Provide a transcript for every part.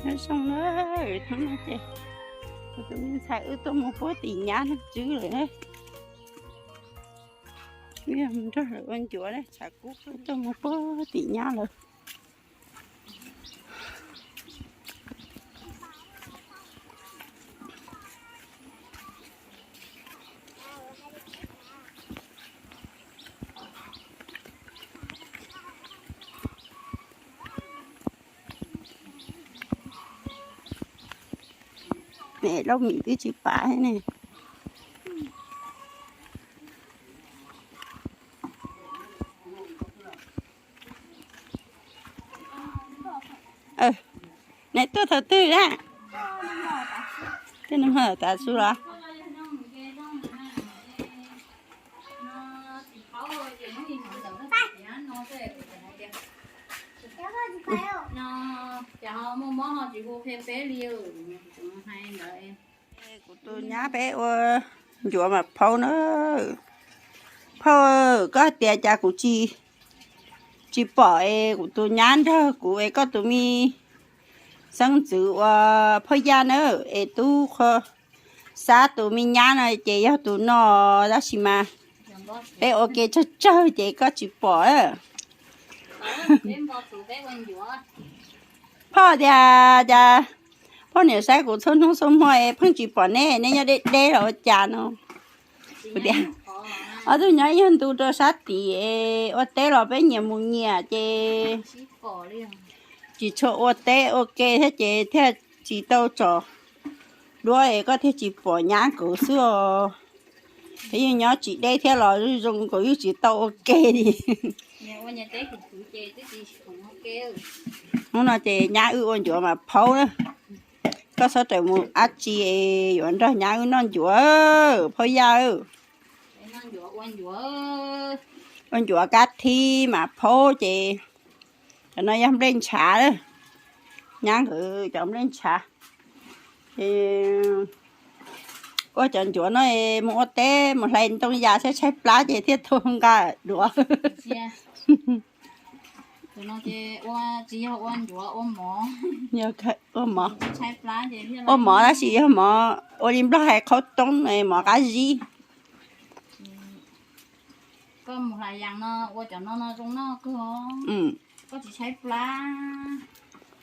Nyob zoo na, hnub no ces kuv tus me ntxhais wb tuaj mus puag tim nyab Naj Tswb lawm ne. Wb yog mus nrog lawv ua ncuav ne, tshav kub wb tuaj mus puag tim nyab lawm. Lauj, mis twb tsis pav ne. Neb tuaj thaum twg na? Twb nag hmo tav su los? Kuv tus nyab peb ua ncuav mas phauj na. Phauj, koj hais tias cas kuv tsis, tsis pom es kuv tus nyab nrog kuv es koj tus me xeeb ntxwv ua phauj Yaj na, es tub qhua xab tus me nyab no ces yog tus no, tab sis mas peb ua ke tsawg tsawg ces koj tsis pom. Phauj tias cas poj niam saib kuv txhua hnub txhua hmo es pheej tsis pom neb, neb nyob deb deb los ua cas no. Kuv tias ob tug nyob ib nyuag ntu rau sab tid es ua teb los peb nyias mus nyias ces tsis tshua ua teb ua ke thiab ces thiaj tsis tau tsom duab es koj thiaj tsis pom nyab kuv xwb os. Peb yeej nyob tsis deb thiab los zoo nkaus yeej tsis tau ua ke li. Hnub no ces nyab wb ua ncuav mas phauj na. Koj txhob rawm mus dab tsi es yuav nrog nyab wb noj ncuav, phauj Yaj. Ua ncuav kab thib mas phauj ces cov no yog nplej ntshav. Nyab nkawd cov nplej ntshav. Ua cov ncuav no mus ua teb mus hlais ntoo yas tshaib tshaib plab ces thiaj tau nqa duav. Ua mov, ua mov tab sis yog mov ua li Nplog hais qhaub toob, mov qab zib.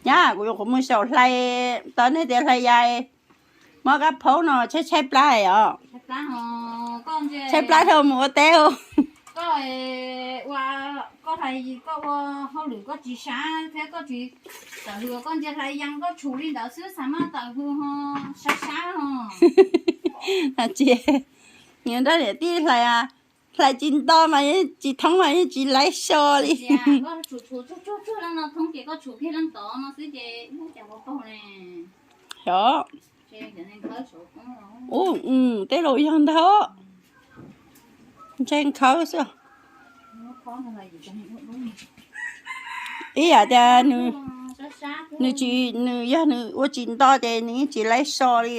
Nyab, kuv yuav qhuav mus xyaum hlais tau nej tias hlais yas, mov kab phaub no tshaib tshaib plab os. Tshaib plab dhau mus ua teb. Koj ua hauj lwm koj tsis sab thiab koj tsis tawm hws, koj ntsia hlais yas koj tshum li ntawd xwb xav mas tawm hws ho sab sab ho. Tsis, nrog niam tij hlais, hlais tsis nto mas tsis thoob mas yeej tsis laib so li. Koj tshum tshum tsuag tsuag leej no thoob ces koj tshum kiag leej tod no xwb ces ub cas ua paug ne. Xyov. Tej laus yog ntag. Ntshai nkhawb xwb. Ib yam tias nws, nws tsis, nws yog nws ua tsis nto ces nws yeej tsis laib so li,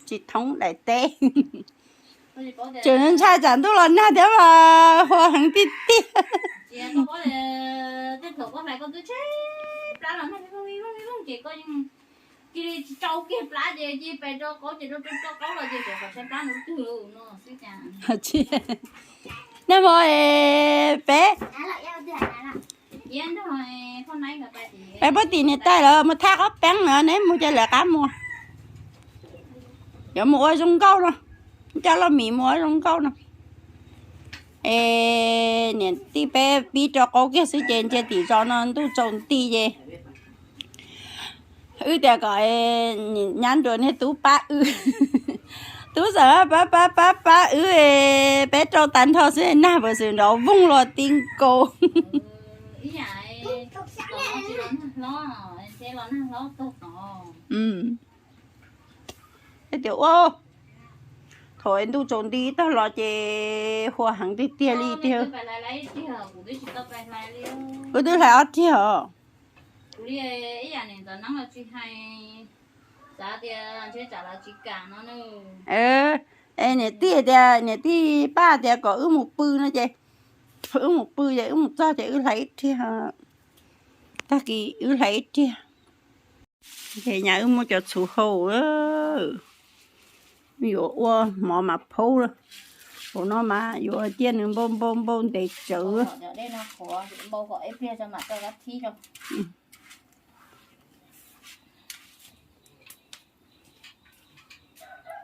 tsis thoob daim teb. Tseem ntshai tsam ntuj los nag thiab mas huas heev tiag tiag. Nag hmo peb, peb puag tim niam tais lawv mus thaj qaub peeb na, neb mus ces lawv qab mus. Yuav mus ua zoo nkauj no, coj loj mis mus ua zoo nkauj no. Es niam tij peb pib rau qaub kiag xwb ces ntsia tim zos no ntuj tsaus nti ces wb tias kom nyab nrog niag tub pab wb. Tub xam pab pab pab pab wb, peb rau tag nrho xwb nag puas xwm nrov vooj los ti nkaus. Tias ua thaum ntuj tsaus nti tag los ces huas heev tiag tiag li tiag. Wb twb hlais ob tiag os. Niam tij tias, niam tij pab tias kom wb mus pw no ces Wb mus pw ces wb mus txog ces wb hlais ib riag, tag kis wb hlais ib riag. Ces nyab wb muab cov txhuv hau, yuav ua mov mas phaub. Hauv no mas yuav ciaj nws npau npau npau ntev tsawv.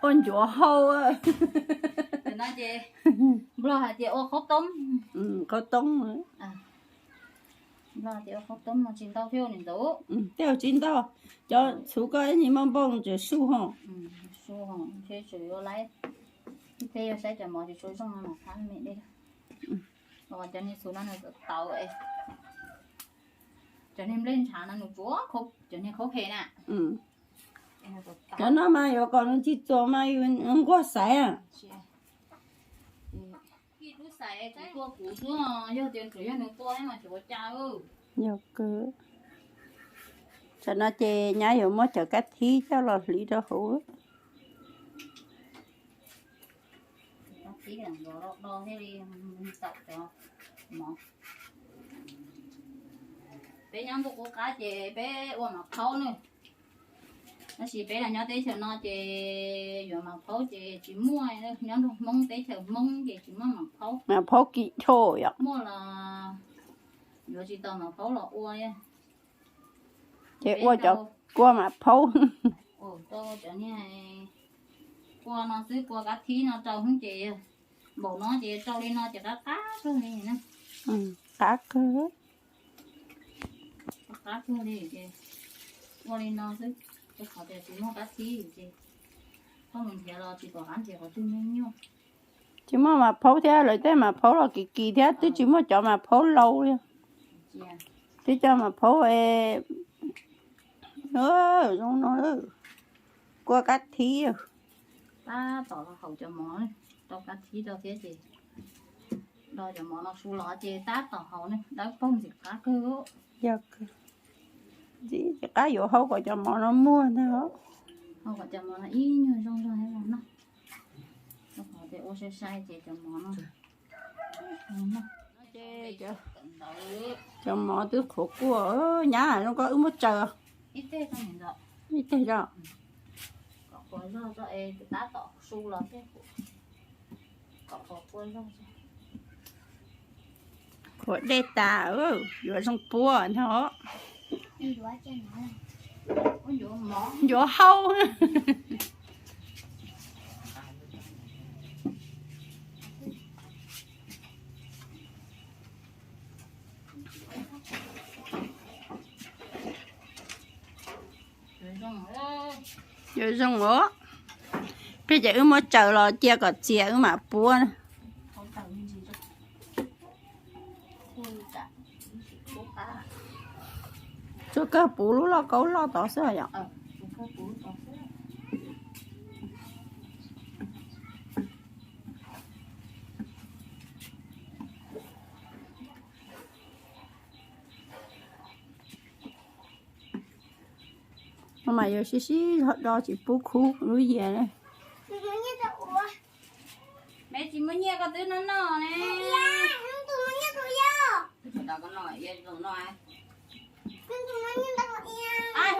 Ua ncuav hau. Nplog hais tias ua qhaub toob. Qhaub toob. Nplog tias ua qhaub toob no tsis ntau thiab niam ntxawm. Tej zaum tsis ntau, cov txhuv koj ib nig npau npau tseem su ho. Su ho, tseem yuav laib. Ib pliag yog saib cov mov tsis tshua zoo no mas thab me dej. Cov niag txhuv no nws txawv txawv, cov niag nplej ntshav no nws tsuav cov niag khaub phem na. Cov no mas yuav kom nws tsis txuas mas yus nquag xaiv. Kuv tua kuv xwb, yog tias tsuas yog nws tua mas tsis ua cas. Yog kawg. Tam no ces nyab yuav muab cov kab thib coj los hliv rau hauv. Peb nyob ntuj qub qab ces peb ua mas phaub na. Tab sis peb los nyob teb chaws no ces yuav mas phaub ces tsis muaj, nyob nrog Hmoob teb chaws Hmoob ces tsis muaj mas phaub. Mas phaub kim choj yom. Muaj los yuav tsis tau mas phaub los ua. Ces ua cov kua mas phaub. Cov niag kua no xwb, kua kab thib no rau hwb ces npaum no ces rau li no ces qab qab kawg li na. Qab kawg. Qab kawg li ces ua li no xwb, rau qhov tias tsis muaj kab thib ces koj mus nrhiav los tsis pom qab nrhiav qhov twg nyuaj nyuaj. Tsis muaj mas phaub thiab, lawv tej mas phaub los kim kim thiab, twb tsis muaj cov mas phaub lau li. Twb cov mas phaub zoo no, kua kab thib. Tab tom los haus cov mov, rau kab thib rau thiab ces do cov mov no su los ces tab tom haus ne, dawb paug ntxim qab kawg. Yog kawg. Ntxim qab yuav haus kom cov mov no muag ntag. Haus kom cov mov no ib nyuag zoo zoo thiab no. Rau qhov tias ua sai sai ces cov mov no Cov mov twb qhuav quaj, nyab zoo koj wb muab tsaws. Ib teg os. Qhuav dej tas, yuav zoo puab no. Yuav hau. Yuav zoo os. Peb ces wb muab tsaws los cia kom txias wb mam puab. Tsuas kawg puv lub lauj kaub loj tod xwb yom. No mas yuav sib sib zog do tsis pub khub lub yias. Me tsis muaj nyiaj koj twb noj noj ne.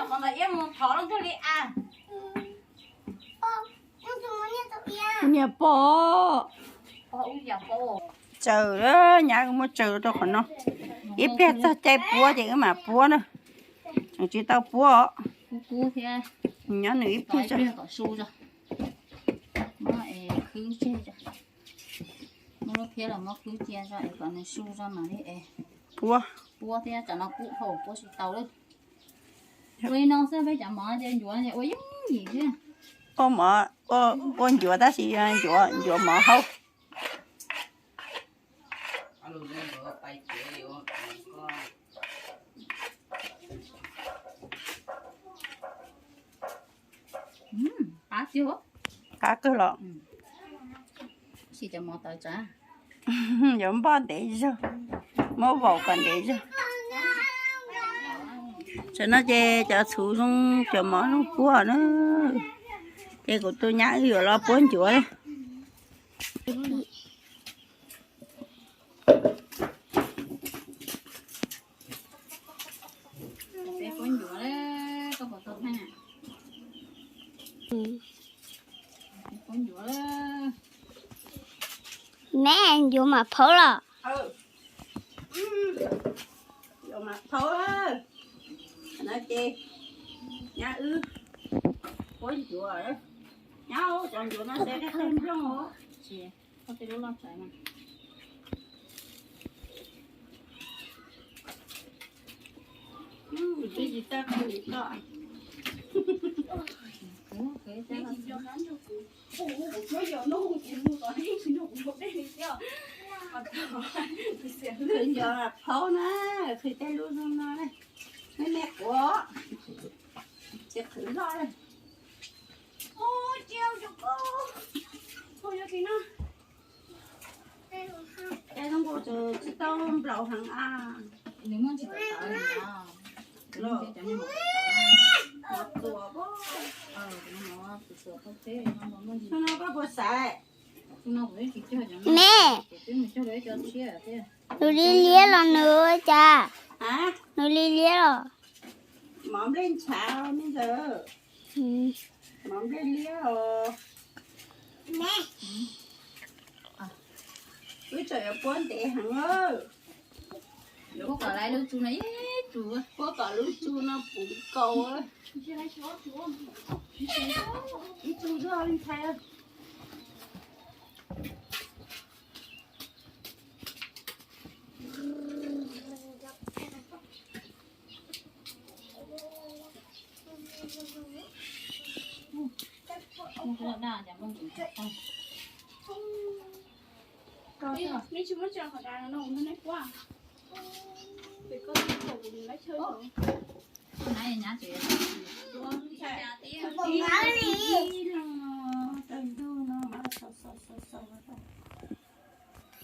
Qhov ntawd iab mus thov leej twg li a? Niag pog. Tsaws, nyab wb muab tsaws rau qhov no. Ib pliag txog caij puab ces wb mam puab na. Tseem tsis tau puab os. Nyob nws ib pliag. Muab lub phiab los muab khwb cia tso es kom nws su tso mam li es puab. Puab thiab, tsam no kub dhau puab tsis tau lawm. Ua li no xwb peb cov mov ces ncuav ces ua yooj yim xwb. Ua mov, ua ncuav tab sis ncuav mov hau. Qab tiag, qab kawg los. Tab sis cov mov tawv tsawv. Yuav npoj ntev zog, muab vaum kom ntev zog. Tam no ces cov txhuv zoo, cov mov zoo puab na. Ces kuv tus nyab wb yuav los puab ncuav. Me, ncuav mam phaub los? Ncuav mam phaub no ces nyab wb puab ncuav, nyab cov ncuav no tej qeej nplooj os. Qhwv ncuav phaub na, qhwv tej lub zoo no, me me quav, tsis qhwv loj. Tej zoo nkaus tsis tau nplaum heev a. Nws muaj ntsis tawv tawv. Los, mov tuas, no koj puas xaiv? Me, nws li liab los nws ua cas? Nws li liab los? Mov nplej ntshav me ntawd. Mov nplej liab os. Wb tseem yuav puab ntev heev. Puab kom lawv lub tsu no ib tsu, puab kom lub tsu no puv nkaus. Ib tsu zog li ntxhais.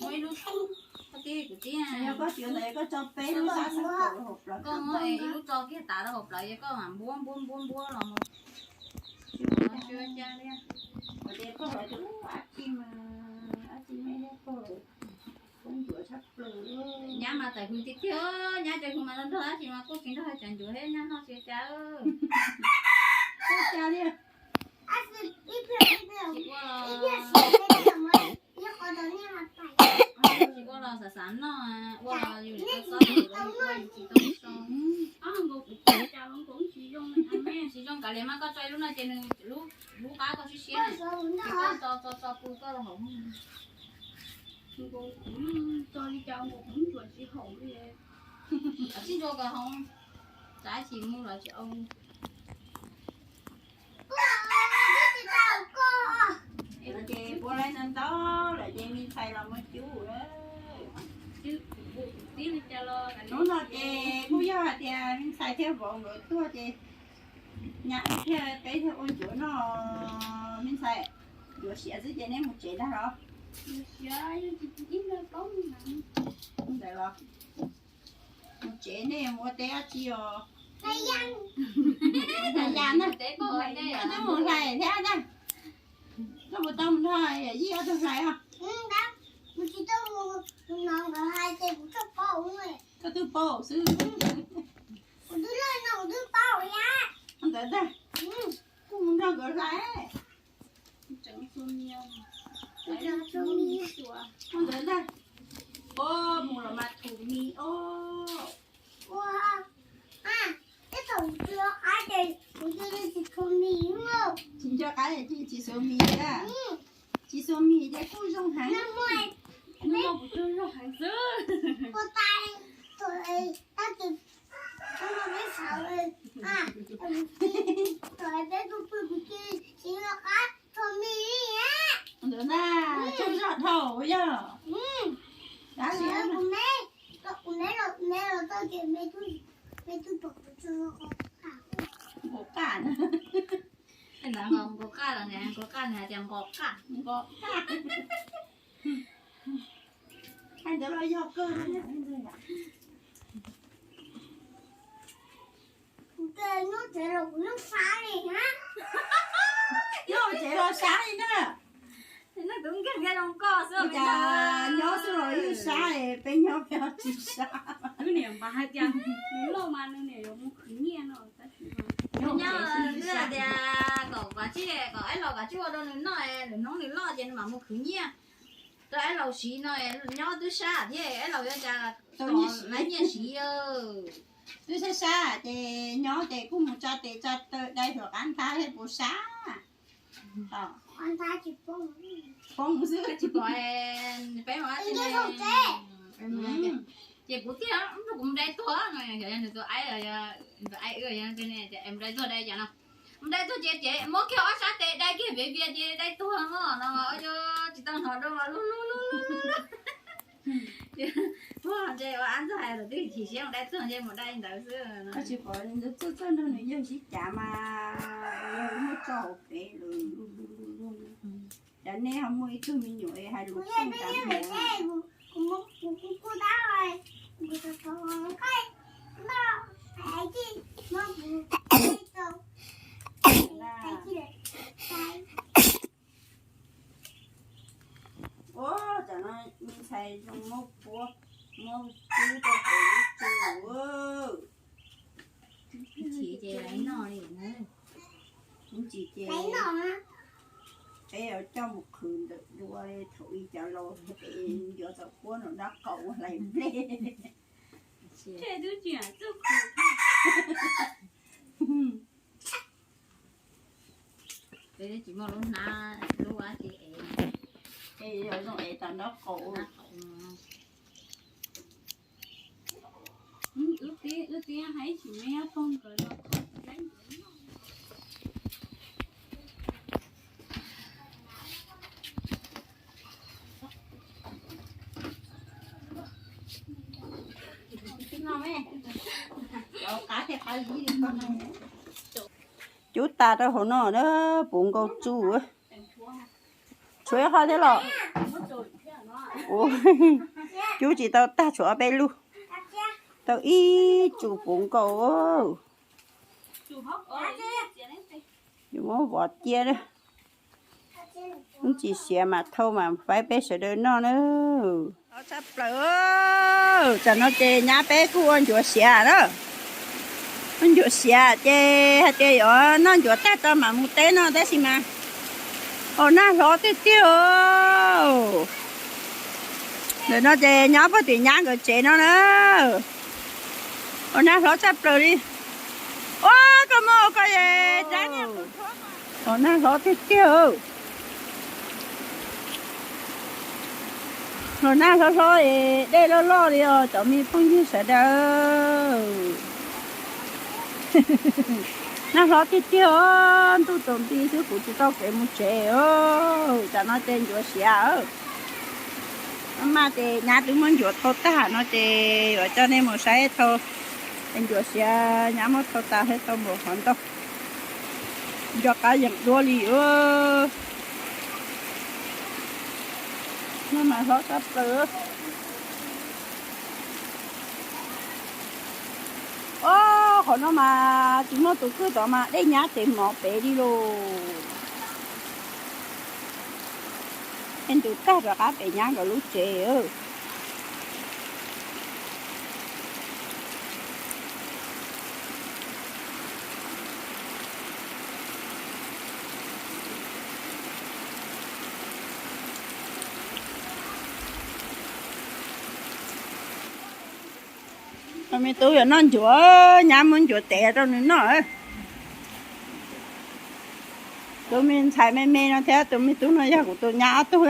Muaj ib lub, koj tib kuv tib, yog koj tso peb lub sab sab plaws hauv plaws, koj muab ib lub tso kiag tas rau hauv plaws, yog koj mam npuab npuab npuab npuab los mus. Tsis ua cas li. Ua tias koj hais tias ub, ab tsi mas, ab tsi me thiab koj, koj ncuav tshaj plaws. Nyab mas tawm hws tiag tiag, nyab cov hws mas nrog nrog dab tsi mas kuj tsis nrog cov ncuav thiab, nyab noj tsis ua cas. Ua cas li. Tsis ua los. Tsis ua los xav xav noj, ua los yus tsis tau xob, yus tsis tau so. Tsis zoo kav liam mas koj tso ib lub no ces nws lub qab koj siab siab, koj tso tso tso pw koj los hauv. Tso li cas nkaus kuv ncuav tsis haum li. Tsis ncuav kom haum, tsam ib chim mus los tsis au. Ces puab laib ntau ntau lawm ces me ntxhais los muab cub. Hnub no ces kuj yog hais tias me ntxhais thiab vauv nkawd tuaj ces nyab thiab peb thiaj ua ncuav noj. Me ntxhais, ncuav siav xwb ces neb mus tsev ntag los? Ntawd los. Mus tsev nej mus ua teb dab tsi os? Hlais yas na. Koj twb mus hlais thiab na. Koj puas tau mus nrog yawm yij ob tug hlais os? Koj twb paub xwb. Ntawd ntag, kuj mus nrog nkawd hlais. Ntawd ntag. Mus los mas thum mis os. Tsis nco qab ces tsis xuav mis a. Tsis xuav mis ces kuj zoo heev. Zoo heev xwb. Ntawd na, tsaug zog dhau yog. Nkaus qaj na. Nkaus qaj los nkaus qaj, nws hais tias nkaus qaj, nkaus qaj. Hais ntawd los yog kawg. Nyob tsev los kuv yeej sab li na. Nyob tsev los sab li na. Ua cas nyob xwb los yeej sab, peb nyob peb tsis sab. Wb niam mas hais tias nws loj mas nws niam yuav mus khwv nyiaj no. Nyob hais tias kom kav tsij, kom ib los kav tsij ua rau nws noj, nws hnub nws loj ces nws mam mus khwv nyiaj. Rau aib laus siv no, nyob twb sab thiab aib laus yuav cas lawv nyiaj siv. Twb sab sab ces nyob ces kuj mus tsa tes tsa taw dai suam qab ntab thiab puas sab. Poob xwb. Tsis pom, peb mus ces kuv thiaj kuv mus dai tuag no, nws tus aib, tus aib wb ces mus dai tuag dai cas no, mus dai tuag ces ces muab kiag ob sab tes dai kiag viav vias ces dai tuag no no, tsis tau hnov dua mas lug lug lug lug. Tuag ces ua ab ntxwg hais thaum twg chim siab mus dai tuag ces mus dai ntawd xwb. Tsis pom txawj txawj nrog nws yawg sib cav mas yawg muab tso hauv kev lug lug lug lug. Cas nej ho muaj ib tug me nyuam hais lus txooj tas hmoov. Ua cas no me ntxhais zoo muab puab, muab pub rau kuv ib tug. Chim ces noj li na. Ib chim ces peb yuav coj mus qhwv ntawm dua thaum ub cov laus es yuav tau puab nram dab qaum hlais nplej. Tsis muaj lub hnab lub dab tsi es, es yuav zoo es tau nraub qaum. Wb tib, wb tib hais tsis me nyob pog nkawd no. Cub tas rau hauv no na, puv nkaus tsuj. Tshuav ib qho thiab los? Cub tsis tau tag, tshuav ob peb lub. Tau ib tsuj puv nkaus. Yuav muab vov cia. Ib chim siav mas thauj mas faib peb sawv daws noj na. Hlob tshaj plaws. Tsam no ces nyab peb kuj ua ncuav siav na. Ua ncuav siav ces hais tias yuav noj ncuav tag tso mam mus teb no tab sis mas hauv nag hlob tiag tiag. Ntawm no ces nyob puag tim nyab nkawd tsev no na. Hauv nag hlob tshaj plaws li. Ua koj muaj koj es dab niag. Hauv nag hlob tiag tiag. Hauv nag hlob hlob es dej loj loj li os cov me phooj ywg sawv daws. Nag hlob tiag tiag os, ntuj tsaus nti xwb kuv tsis tau kev mus tsev os. Tsam no ces ncuav siav. Maj maj ces nyab twb muab ncuav thau tag no ces yuav coj nej mus saib thau. Ncuav siav nyab muab thau tas thiab tau npaum qhov ntau. Nco qab yeem duab li. Nag mas hlob tshaj plaws. Ob, qhov no mas tsis muaj tus kwj tod mas dej nyab ces mov pem li lauj. Es ntus tag rov qab pem nyab nkawd lub tsev. Tus me tub yuav noj ncuav, nyab muab ncuav tev rau nws noj. Tus me ntxhais me me no thiab tus me tub no yog kuv tus nyab ob tug.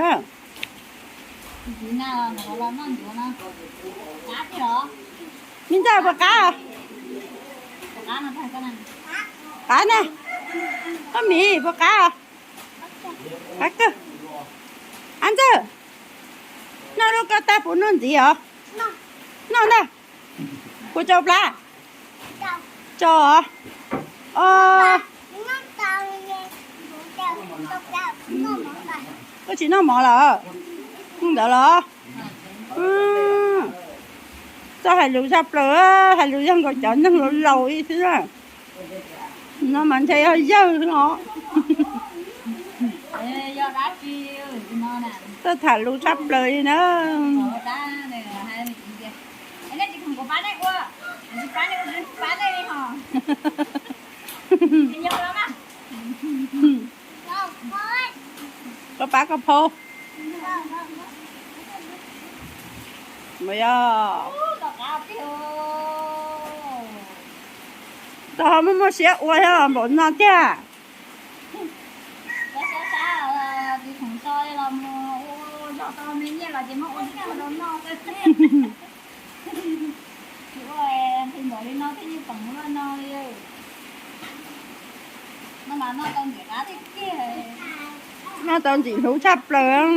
Me ntxawg puas qab? Qab na. Koj miv puas qab? Qab kawg. Ab ntxawg, noj lub koj tag puas noj ntxiv os? Noj ntag. Puas tsau plab? Tsau os. Koj tsis noj mov lawm? Ntawd los? Txawj hais lus tshaj plaws, hais lus yog nkaus cov neeg laus laus ib xwb. No mas ntshe yog yawg no. Txawj tham lus tshaj plaws li na. Koj pab koj phau. Mus yog. Tau muaj muaj siab ua thiab npaum no thiab. Noj tau ntxim hlub tshaj plaws.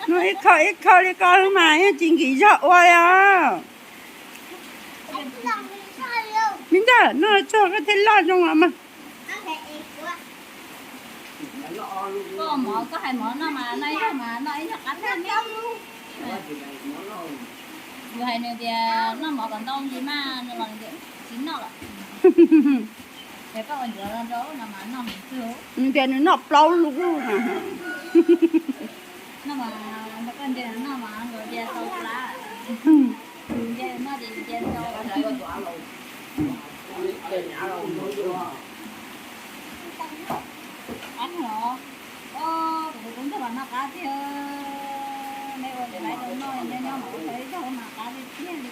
Noj ib khau ib khau li ko mas yeej tsis nkim zog ua li os. Me ntag, noj tsuag koj thiaj loj zoo os mas. Koj mov, koj hais mov noj mas noj ib zaug mas noj ib zaug qab tag. Yus hais nws tias noj mov kom ntau ntsis mas nws los nws tias tsis noj lawm. Ces koj ua ncuav los rau no mas noj heev xwb. Nws tias nws noj plaub lub. Noj mas nrog koj ntsia nws noj mas nkaus cia tau plab. Nws ntsia nws noj ces cia tau. Qab heev os. Kuv tus tub ntsuag mas noj qab tiag. Neb ua li laiv rau noj nyob nyob mas ua tau ib zaug mas qab tiag tiag li.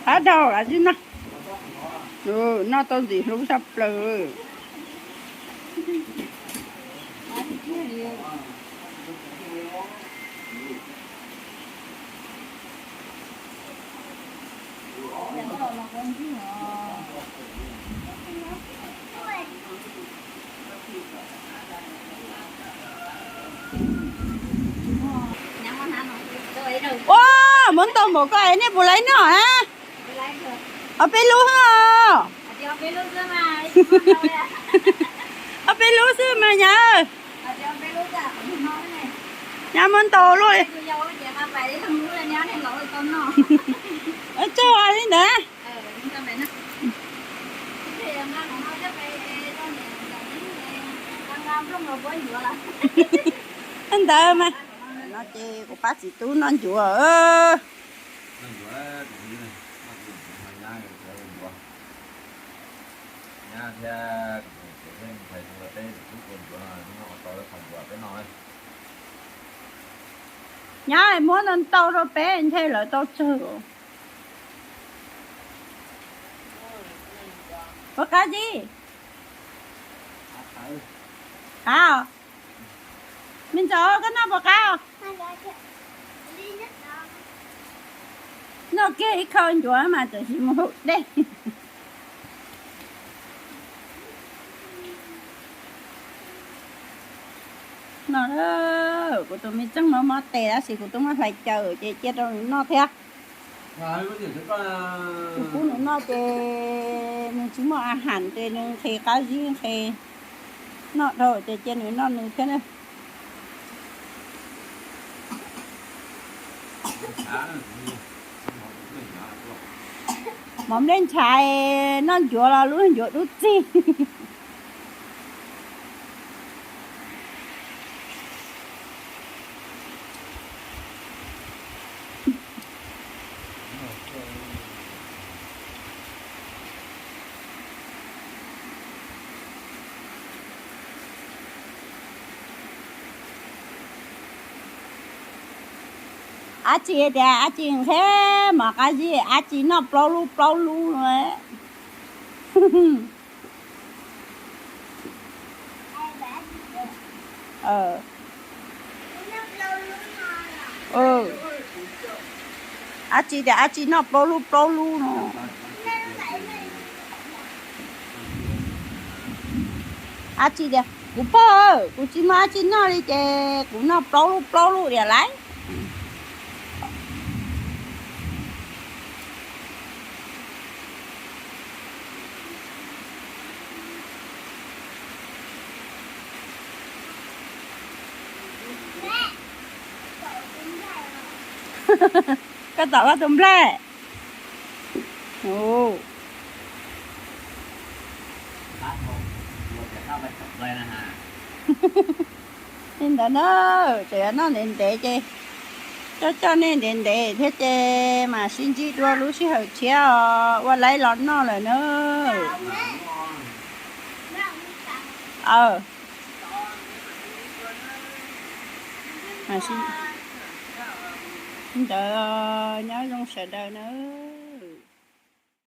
Qab dhau lawm xwb na. Noj tau ntxim hlub tshaj plaws. Ua, muab ntau npaum ko es nej puas laiv noj a? Ob peb lub xwb os. Ob peb lub xwb mas nyab. Nyab muab ntau luaj li. Tsaug li ntawd. Ntawd mas. No ces kuv pab txiv tub noj ncuav. Nyab muab ntau ntau rau peb ntshe lawv tau tsawg. Puas qab txiv? Qab os. Me ntxawm koj noj puas qab os? Noj kiag ib khau ncuav mas txawm sis mus haus dej. No, kuv tus me txeej mob mob tes tab sis kuv twb muab hlais caws ces cia rau nws noj thiab. Kuv pub nws noj ces nws tsis muaj a ham ces nws nqhis qab zib nqhis noj dhau ces cia nws noj nws thiab na. Mov nplej ntshai, noj ncuav los lub ncuav dub txig. Ab tsi tias ab tsi nqhis mov qab zib, ab tsi noj plaub lub plaub lub no. Ab tsi tias ab tsi noj plaub lub plaub lub no. Ab tsi tias kuv pog, kuv tsis muaj ab tsi noj li ces kuv noj plaub lub plaub lub tias laiv. Koj tom koj tus nplaig. Li ntawd na, tseem yuav noj ntev ntev ces coj coj nej ntev ntev thiab ces mam sib ntsib dua lub sij hawm tshiab os, ua laib los noj lawm na. Aw, mam sib Ntawd nyob zoo sawv daws na.